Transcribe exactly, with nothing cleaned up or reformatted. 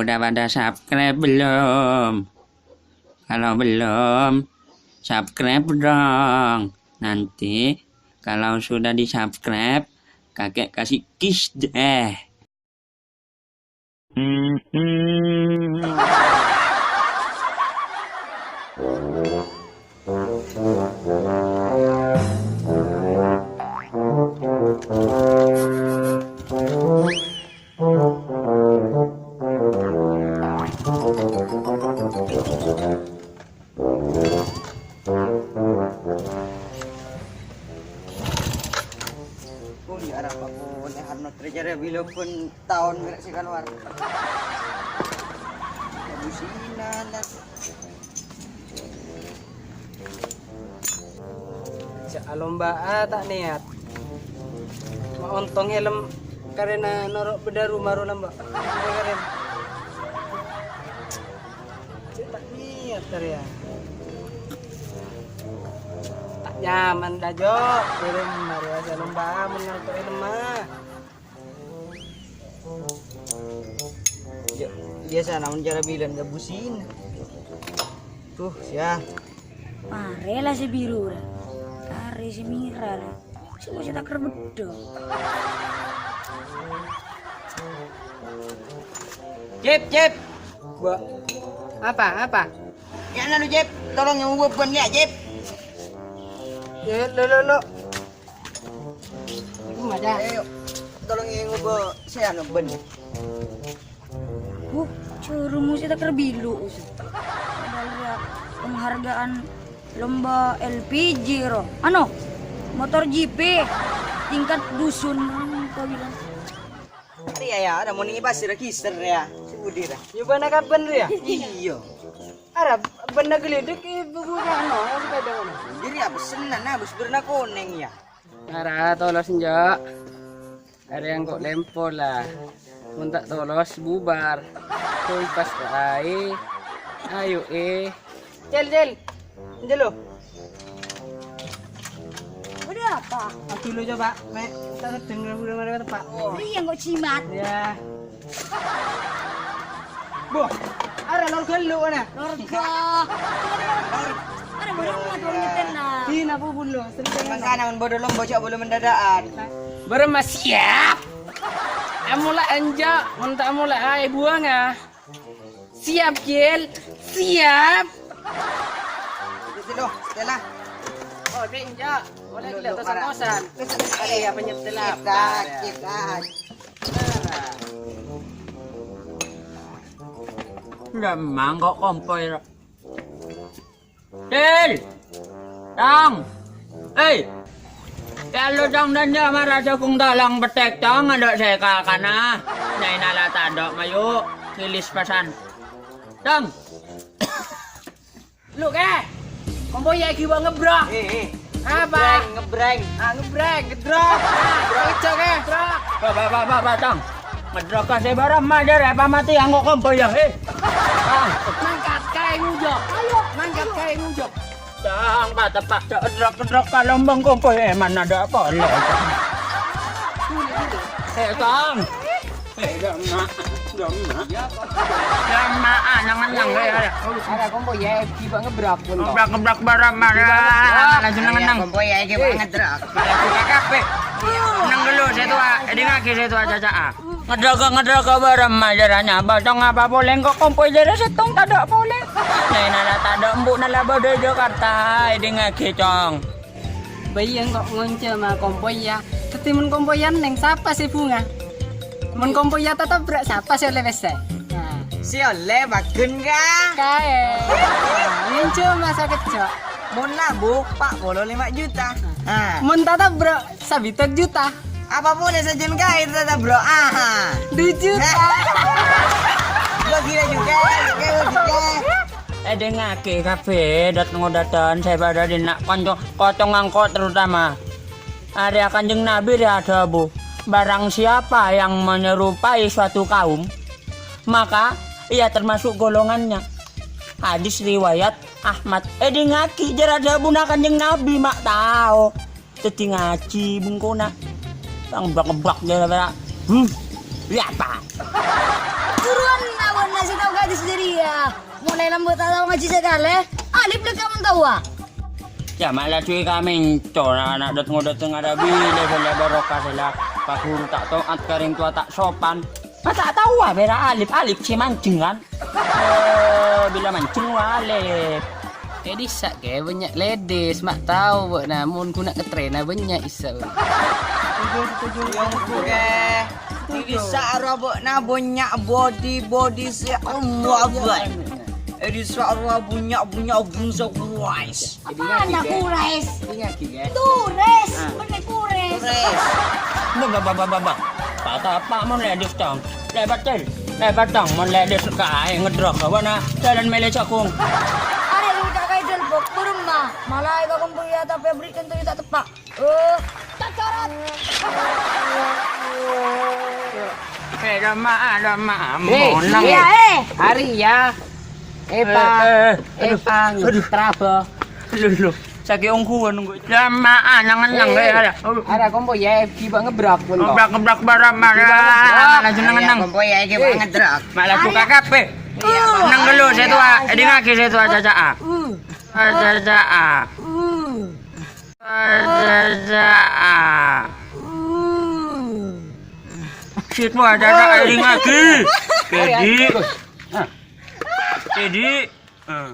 Udah pada subscribe belum? Kalau belum, subscribe dong. Nanti kalau sudah di-subscribe, kakek kasih kiss deh. Oh, ya, arapa polè Arnold Treasure, bilâ pon taon ngèrèk sè kalowar. Kabusinan, lah. Jhâ' alomba'a ta' nèyat. Ma' ontong helm karena noro' bâdâ roma ro lambâ'. Karena jhâ' ta' nèyat karè, ya. Ta' nyaman dâ', Jo. Turun marè aja lomba men nganto' helm, mah. Yo, biasa namun cara bilang gak busin. Tuh, siang. Marè la sè biru, ra. Karè sè mèra, ra. Sè bocah ta' kerbeddo. Cip, Cip. Ba-, apa, apa? Ya, anu, Cip. Tolong yang ubah ban, ya, Cip. Ya, lo, lo, lo. Itu mah dah. Ayo, tolong yang ubah saya, anu, ban. Wuh, showroom sè ta' kerbilo, Ustaz. Padahal ya penghargaan lomba L P G, ro. Anu, motor G P tingkat dusun, kau bilang. Ari ya, ya, ada mau nih pasti register ya. Sudi dah. Nyoba nak kapan, ro, ya? Iya. Ara, bân ghâlidhek è buku kano, sepeda kano. Jadi apa senang, nah, bus berna konèng, ya. Ara, tolos, Njo. Arè engko' lempo la. Mon ta' tolos, bubar. Kompas aè. Ayo, eh. Cil, Cil. Jelo. Ada apa? Aku dulu coba, Mek. Tak sedeng dulu, mari, Pak. Iya, kok jimat. Ya. Bo, ara lor ghâllu, ana. Lor ghâllu. Ara boleh ngador nyetel, nah. Di, napa bulus? Mangkana mon bâdâ lomba, cak boleh mendadakan. Bârâmma siap. Amula enjâ', mon ta' amula aè buwâng, ah. Siap, Gil. Siap. Itu loh, Stella. Oh, di enjâ'. Boleh dilihat tosan-tosan. Iya, penyetel apa? Kita, kita. Lah, mangkok kompor. Cil! Tong! Hei! Kalo Tong dan Jok mara jagung tolong petek, Tong, adok sè kakana. Nyai nala tadok, mayu. Kilis pasan. Tong! Lu, Kè! Kompoyya ghi' wa' ngebrok. Eh, eh. Apa? Ngebreng, ngebreng. Ah, ngebreng, ngedrok. Ah, ngedrok, Kè. Ngedrok. Ba, ba, ba, ba, ba, Tong. Ngedrok ka sè bârâmma jârèya, apa matè anggo kompoyya, he? Ah. Mangkat kaè ngujok. Ayo. Mangkat kaè ngujok. Tong, pateppa' cok ngedrok-ngedrok ka lombang kompoyya, eh, mana ada apa, lo? Eh, Tong. Eh, Dama, Dama. Dama, ah, nang-nang, eh, eh. Ada kompoyya, eh, ghi' wa' ngebrok pon, Tong. Ngebrok-ngebrok bârâmma, ya. Langsung nang-nang. Kompoyya, eh, ghi' wa' ngedrok. Nang dulu, sè towa. Èdingngaghi, sè towa, caca'a. Ngedrok-ngedrok bârâmma, jârèya nyapa, Tong, apa polè, engko' kompoyya jârèya sèttong tadâ' polè. Nyai nala tadâ', embu' nala bâdâ è Jakarta. Èdingngaghi, Tong. Bâi engko' ngonca ma kompoyya. Dhâddhi mon kompoyya neng, sapa sè bhunga? Mon kompoyya tatabrak, sapa sè ollè pèssè? Nah. Sè ollè bâghun, Ka'. Kaè. Nah, ngonca ma sakejjhâ'. Mon labu, pa' polo lèma juta. Nah. Mon tatabrak, sabidhâk juta. Apa polè sajân kaè tatabrak? Aha. Du juta. Gua gila juga, juga, juga. Èdingngaghi kabbhi, dât-ngodâdân sè bâdâ dinna', kanca kocong angko' terutama. Arèya Kanjeng Nabi rèya adhâbu, "Barang siapa yang menyerupai suatu kaum, maka ia termasuk golongannya." Hadis riwayat Ahmad. Èdingngaghi jârèya dhâbuna Kanjeng Nabi, ma' tao. Dhâddhi ngajhi bengkona. Ngeblak-ngeblak jârèya, Pak. Hmm. Yapa? Buruan lawan Sendiri ya. Mulai lambâ' ta' tao ngajhi sakalè. Alif lè kamu tao, ah? Ya, malah cuy kami, cona anak dot ngodot tengah rabi, lè sala barokah sala paguru ta' to'at, ka rèng towa ta' sopan. Ma' ta' tao, ah, bârâ' alif, alif sè manjeng, kan? Eh, bilâ manjeng, wa alif. È dissa', Kè, bânnya' ladies, ma' tao bâ'na, mon ghun èkatrèna bânnya' issa'. Setuju, setuju. Yang gue, di dissa' rowa bâ'na bânnya' body, body sè Allah, Bang. È dissa' rowa bânnya', bânnya' bangsa Quraisy. Apana Quraisy? Ingat, Kè. Tures, bânnè Quraisy. Tures. Bang, bang, bang, bang, bang, bang. Patapa mon ladies, Cong? Lè' bâtel, lè' bâteng, mon ladies kaè ngedrok, bâ'na jhâlân mèlè jhâghung. Arè lu ta' kaè delbok, bârâmma. Malah èkakompol ya, tapè bâri' tentu ta' teppa'. Eh, cacarat. Eh, lama, lama, Eh, monang. Iya, eh. Hari ya. Eh, Eh, Pak. eh, Eh, aduh, Pak. Aduh. Teraba. Lho, lho. Sakè' ongghuwân, ongghu. Lama, ah, nang-ennang, Eh, eh, ada. Ada kompo ya, F G Pak ngebrak pun kok. Ngebrak, ngebrak barang, F G Pak mana? Ngebrak. Laju nang-ennang. Kompo ya, F G Pak Eh. ngebrak. Malah buka kabeh. Iya, Pak. Nang dulu, saya tua. Iya, Eding iya. lagi, saya tua, caca, ah. Hmm. Ah, caca, ah. Hmm. Ah, caca, ah. Hmm. Saya tua, caca, Eding lagi. Ayo, Kedi. ayo, terus. Ah. Kedi. Ah.